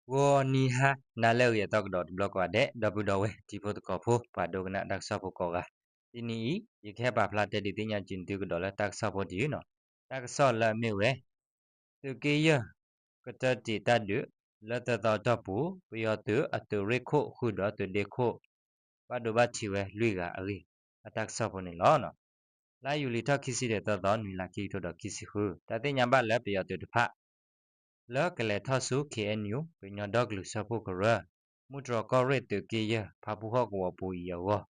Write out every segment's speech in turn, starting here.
ဂီၤနံၤဟါနၤလၢအဂ့ၤအသီကဒီးတဘျီကိးဂၤဒဲး ဒီပုၢ်ဒီဝဲၢ်တံၤဖိသကိးဖိ ပှၤဒိကနၣ်တၢ်ကစီၣ်ဖိကိးဂၤ, တနံၤအံၤ ယကဟဲပာ်ဖျါတဲဒုးသ့ၣ်ညါက့ၤသုကဒီးလၢတၢ်ကစီၣ်ဖိတယုၢ်နီၤ. တၢ်ကစီၣ်လၢအမ့ၢ်ဝဲ သုးက့ယဲၢ် ကတၢတံးတၢ်ဒုး လၢသၢသီအတီၢ်ပူၤ ပယီၤသုးအသုးရ့ၣ်ခိၣ်ဃုာ်ဒီးသုးဒ့ခိၣ် ဘၣ်ဒိဘၣ်ထံးဝဲလွံၢ်ဂၤအဂ့ၢ် အတၢ်ကစီၣ်ဖိန့ၣ်လီၤ. လါယူၤလံထီၣ်ခံဆံဒီးသၢသီ နွံလါခံကထိဒီးခံဆံဃု တၢ်သ့ၣ်ညါဘၣ်လၢပယီၤသုးတဖၣ် လၢကလဲၤထီၣ်ဆူ KNU ကညီဒီကလုာ်စၢဖှိၣ်ကရၢ မူတြီၢ်ကီၢ်ရ့ၣ်သုးက့ယဲၢ် ဖၣ်ပူၣ်ဟီၣ်ကဝီၤပူၤအံၤအဂီၢ်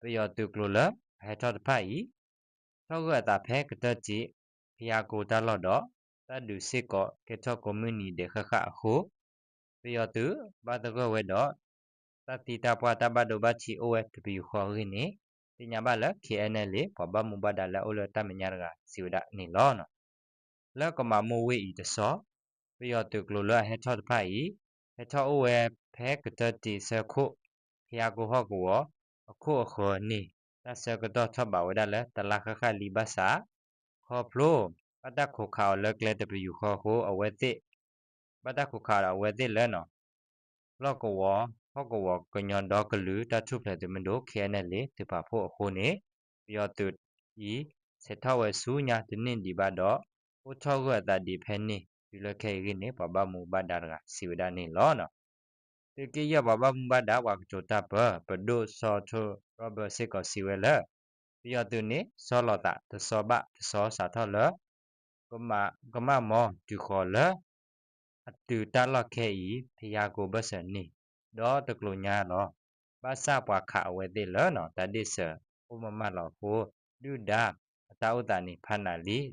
ပယီၤသုးကျိၤလၢအဟဲထီၣ်တဖၣ်အံၤ ထီၣ်ဂၢၢ်အသးဖဲကတၢတံး ဖယါကိတၢ်လီၢ်ဒီး တၢ်ဒုးစ့ၢ်ကီးကဲထီၣ်ကိးမုၢ်နံၤဒဲးဃၣ်ဃၣ်အဃိ ပယီၤသုးဘၣ်သဂၢၢ်ဝဲဒီး တၢ်သံတၢ်ပှၢ်တၢ်ဘၣ်ဒိဘၣ်ထံးအိၣ်ဝဲတပယူာ်ဃီအဂ့ၢ်န့ၣ် သ့ၣ်ညါဘၣ်လၢ KNLA ပှၤဘၣ်မူဘၣ်ဒါလၢအအိၣ်လၢတၢ်မဲာ်ညါတဂၤစံးဝဲဒၣ်န့ၣ်လီၤ. လၢကမၤမိၢ်ဝ့ၢ်အံၤတဆီ ပယီၤသုးကျိၤလၢအဟဲထီၣ်တဖၣ်အံၤ ဟဲထီၣ်အိၣ်ဝဲဖဲကတၢတံးဆၢခိၣ် ဖယါကိဟီၣ်ကဝီၤ အခိၣ်အဃၢၤန့ၣ် တၢ်ဆၢကတီၢ်ထီၣ်ဘးဝဲဒၣ်လၢတလါဃၣ်ဃၣ်လံဘၣ်ဆၣ် ခီဖျိ ဘၣ်တၢ်ခိးခးအီၤလၢကျဲတပယူာ်ဃီအဃိ အဝဲသ့ၣ် ဘၣ်တၢ်ခိးခးအီၤဒီးအဝဲသ့ၣ်လၢ လီၢ်ကဝီၤ ဟီၣ်ကဝီၤကညီဒီကလုာ်တၢ်ထူၣ်ဖျဲးသုးမုၢ်ဒိၣ် KNLA သုးပာ်ဖှိၣ်အဃိန့ၣ် ပယီၤသုးအံၤ ဆဲးထီၣ်ဝဲဆူညါတန့ၢ်ဒံးဘၣ်ဒီး အိၣ်ထီၣ်ဂၢၢ်အသးဒံးဖဲန့ၣ် တုၤလၢခဲအံၤအဂ့ၢ်န့ၣ် ပှၤဘၣ်မူဘၣ်ဒါတဂၤစံးဝဲဒၣ်န့ၣ်လီၤ. သုးက့ယဲၢ်ပှၤဘၣ်မူဘၣ်ဒါပှၤကတိၤတၢ်ပၢ ပဒိၣ်စီၤထိၣ်ရီဘၢၣ်စ့ၢ်ကီးစံးဝဲလၢ ပယီၤသုးန့ၣ် ဆီလီၤသးတဆီဘၣ်တဆီစးထီၣ်လၢ ကမၣ်မီတုၤဃီၤလၢ အတုၤတၢ်လီၢ်ခဲအံၤ ဖယါကိဘၢၣ်စၢၤန့ၣ် ဒီတကျိၤညါလီၤ. ဘၣ်ဆၣ်ပှၤခးအဝဲသ့ၣ်လၢ တၢ်ဒ့ၣ်စၢၤအိၣ်မးမးလီၤအဃိ ဒုၣ်ဒါအတၢ်အိၣ်သးန့ၣ်ဖးနးလံ ဒီး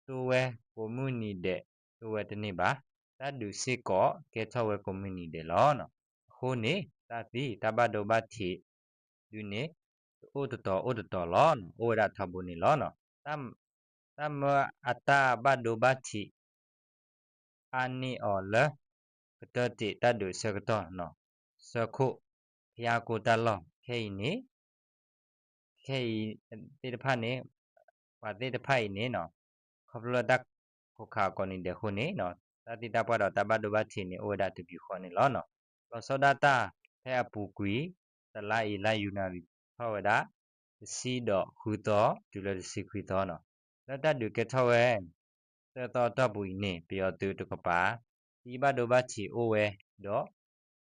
တိဝဲကိးမုၢ်နံၤဒဲး တိဝဲတန့ၢ်ဘၣ်. တၢ်ဒုးစ့ၢ်ကီးကဲထီၣ်ဝဲကိးမုၢ်နံၤဒဲးလီၤ. အဃိန့ၣ် တၢ်သံတၢ်ဘၣ်ဒိဘၣ်ထံး ဒုးန့ၣ် တအိၣ်တတီၤအိၣ်တတီၤလီၤ. အိၣ်ဝဲဒၣ်ထီဘိန့ၣ်လီၤ. တၢ်မၢအတၢ်ဘၣ်ဒိဘၣ်ထံး အါန့ၢ်အီၤလၢ ကတၢတံးတၢ်ဒုးအဆၢကတီၢ် ဆၢခိၣ် ဖယါကိတၢ်လီၢ် ခဲအံၤန့ၣ် ခဲအံၤသ့ၣ်တဖၣ်န့ၣ် ပှၤသ့ၣ်တဖၣ်အံၤန့ၣ် ခီဖျိလၢတၢ်ခိးခးကိးနံၤဒဲးအဃိန့ၣ် တၢ်သံတၢ်ပှၢ်ဒီးတၢ်ဘၣ်ဒိဘၣ်ထံးန့ၣ် အိၣ်ဝဲဒၣ်တပယူာ်ဃီန့ၣ်လီၤ. လီၤဆီဒၣ်တၢ်ဖဲအပူၤကွံာ် တလါအံၤ လါယနူၤအါရံၤ ထီၣ်ဝဲဒၣ် တဆံဒီးဃုသီ တုၤလၢတဆံခွံသီ လၢတၢ်ဒုးကဲထီၣ်ဝဲ သၢသီအတီၢ်ပူၤအံၤန့ၣ် ပယီၤသုးတကပၤ သံဘၣ်ဒိဘၣ်ထံးအိၣ်ဝဲဒီး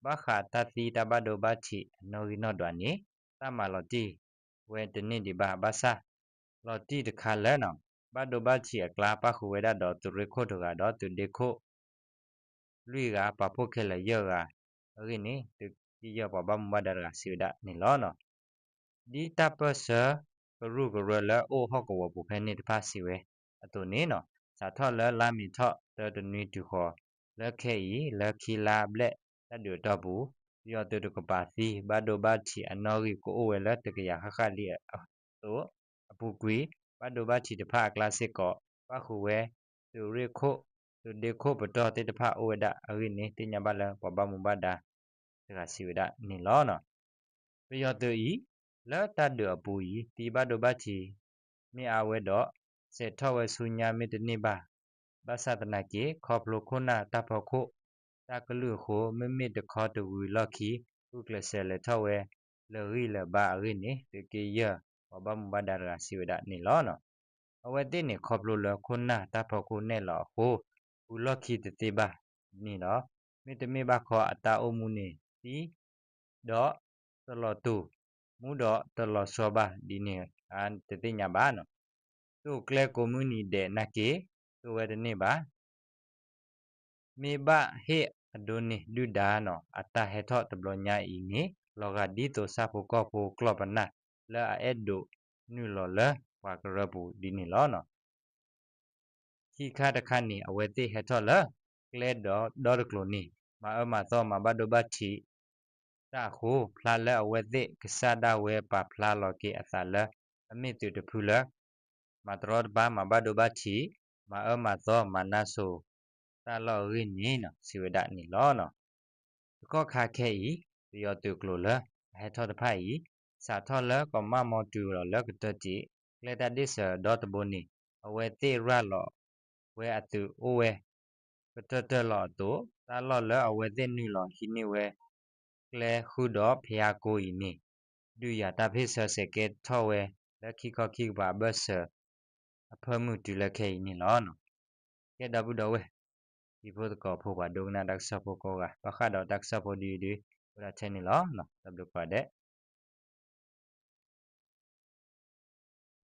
ဘၣ်ဃးတၢ်သံတၢ်ဘၣ်ဒိဘၣ်ထံးအနီၣ်ဂံၢ်နီၣ်ဒွးန့ၣ် တၢ်မၤလီၤတံၢ်ဝဲတန့ၢ်ဒံးဘၣ် ဘၣ်ဆၣ် လီၤတံၢ်တခါလၢ ဘၣ်ဒိဘၣ်ထံးအကျါ ပၣ်ဃုာ်ဝဲဒၣ်ဒီးသုးရ့ၣ်ခိၣ်တဂၤဒီးသုးဒ့ခိၣ် လွံၢ်ဂၤ ပာ်ဖှိၣ်ခဲလၢာ်ယဲၢ်ဂၤ အဂ့ၢ်န့ၣ် သုးက့ယဲၢ်ပှၤဘၣ်မူဘၣ်ဒါတဂၤစံးဝဲဒၣ်န့ၣ်လီၤ. ဒ်တၢ်ပၢၢ်ဆၢ ကရူၢ်ကရၢလၢအိၣ်ဟီၣ်ကဝီၤပူၤဖဲန့ၣ်တဖၣ်စံးဝဲအသိးန့ၣ် စးထီၣ်လၢလါမ့ၤထီၣ်သၢတနွံတုၤဃီၤ လၢခဲအံၤ လၢခံလါဘျဲၣ်တၢ်ဒုးအတီၢ်ပူၤ ပယီၤသုးတကပၤသံ ဘၣ်ဒိဘၣ်ထံးအနီၣ်ဂံၢ်ကအိၣ်ဝဲလၢတကယၤဃၣ်ဃၣ်လံအသိး အပူၤကွံာ် ဘၣ်ဒိဘၣ်ထံးတဖၣ်အကျါစ့ၢ်ကီး ပၣ်ဃုာ်ဝဲ သုးရ့ၣ်ခိၣ် သုးဒ့ခိၣ်ပတီၢ်သ့ၣ်တဖၣ်အိၣ်ဝဲဒၣ်အဂ့ၢ်န့ၣ် သ့ၣ်ညါဘၣ်လၢပှၤဘၣ်မူဘၣ်ဒါတဂၤစံးဝဲဒၣ်န့ၣ်လီၤ. ပယီၤသုးအံၤ လၢတၢ်ဒုးအပူၤအံၤ သံဘၣ်ဒိဘၣ်ထံး မ့ၢ်အါဝဲဒီး ဆဲးထီၣ်ဝဲဆူညါမ့ၢ်တန့ၢ်ဘၣ် ဘၣ်ဆၣ်သနာ်က့ ခီဖျိခိၣ်နၢ်တၢ်ဖီခိၣ် တၢ်ကလုၢ်အဃိ မ့မ့ၢ်တခီတဝံၤလီၢ်ခံ ဂုာ်ကျဲးစၢးလဲၤထီၣ်ဝဲ လၢာ်ဂံၢ်လၢာ်ဘါအဂ့ၢ်န့ၣ် သုးက့ယဲၢ် ပှၤဘၣ်မူဘၣ်ဒါတဂၤစံးဝဲဒၣ်န့ၣ်လီၤ. အဝဲသ့ၣ်န့ၣ် ခီဖျိလၢခိၣ်နၢ်တၢ်ဖီခိၣ်နဲၣ်လီၤအဃိ ဝံၤလီၢ်ခံတသ့ဘၣ်န့ၣ်လီၤ. မ့တမ့ၢ်ဘၣ်ခီအတၢ်အိၣ်မူန့ၣ်သံ ဒီးတလီၤတူာ် မူဒီးတလီၤဆီဘၣ်ဒ်န့ၣ် တသ့ၣ်ညါဘၣ်. တိာ်ကျဲကိးမုၢ်နံၤဒဲးနာ်က့ တိာ်ဝဲတန့ၢ်ဘၣ်. မ့ၢ်ဘၣ်ဟ့ၣ်အဒိန့ၢ်ဒုၣ်ဒါနီၤ အတၢ်ဟဲထီၣ်တဘျီညါအံၤန့ၣ် လီၤဂာ်ဒ်သိးဆၣ်ဖိကီၢ်ဖိကျီၢ်ပနၢ်လၢအအဲၣ်ဒိးနုာ်လီၤလၢပှၤကရၢပူၤဒ်န့ၣ်လီၤ. ခံခါတခါန့ၣ် အဝဲသ့ၣ်ဟဲထီၣ်လၢ ကျဲဒီးဒီတကျိၤန့ၣ် မၤအၢမၤသီမၤဘၣ်ဒိဘၣ်ထံး တၢ်အဃိ ဖျါလၢအဝဲသ့ၣ်ကစၢ်ဒၣ်ဝဲပာ်ဖျါလီၤက့ၤအသးလၢ အမ့ၢ်သုးတဖုလၢ မၤတရီတပါမၤဘၣ်ဒိဘၣ်ထံး မၤအၢမၤသီမၤနၢ်စိၤ တၢ်လီၢ်အဂ့ၢ်န့ၣ် စံးဝဲဒၣ်န့ၣ်လီၤ. တကီၢ်ခါခဲအံၤ ပယီၤသုးကျိၤလၢ အဟဲထီၣ်တဖၣ်အံၤ စးထီၣ်လၢကမၣ်မီတုၤလီၤလၢကတၢၢ်တံး ကျဲတၢ်ဒ့ၣ်စၢၤဒီတဘိန့ၣ် အဝဲသ့ၣ်ရၤလီၤဝဲအသုးအိၣ်ဝဲ ကတၢၢ်တၢၢ်လီၤအသိး တၢ်လီၢ်လၢအဝဲသ့ၣ်နုာ်လီၤဟံးန့ၢ်ဝဲ ကျဲဃုာ်ဒီးဖယါကိအံၤန့ၣ် ဒုးယၤတၢ်ဖ့ၣ်ဆၢစဲးကဲထီၣ်ဝဲလၢခံခီခံကပၤအဘၢၣ်စၢၤ အဖၢမုၢ်တုၤလၢခဲအံၤန့ၣ်လီၤ. ကဲဒီပုၢ်ဒီဝဲၢ် ဟံၣ်ဖိသကိးဖိပှၤဒိကနၣ်တၢ်ကစီၣ်ဖိကိးဂၤ ဘၣ်ဃးဒီးတၢ်ကစီၣ်ဖိဒ်အံၤဒ် အိၣ်ဒၣ်ထဲန့ၣ်လီၤ. တၢ်ဘျုးကိးဂၤဒဲး.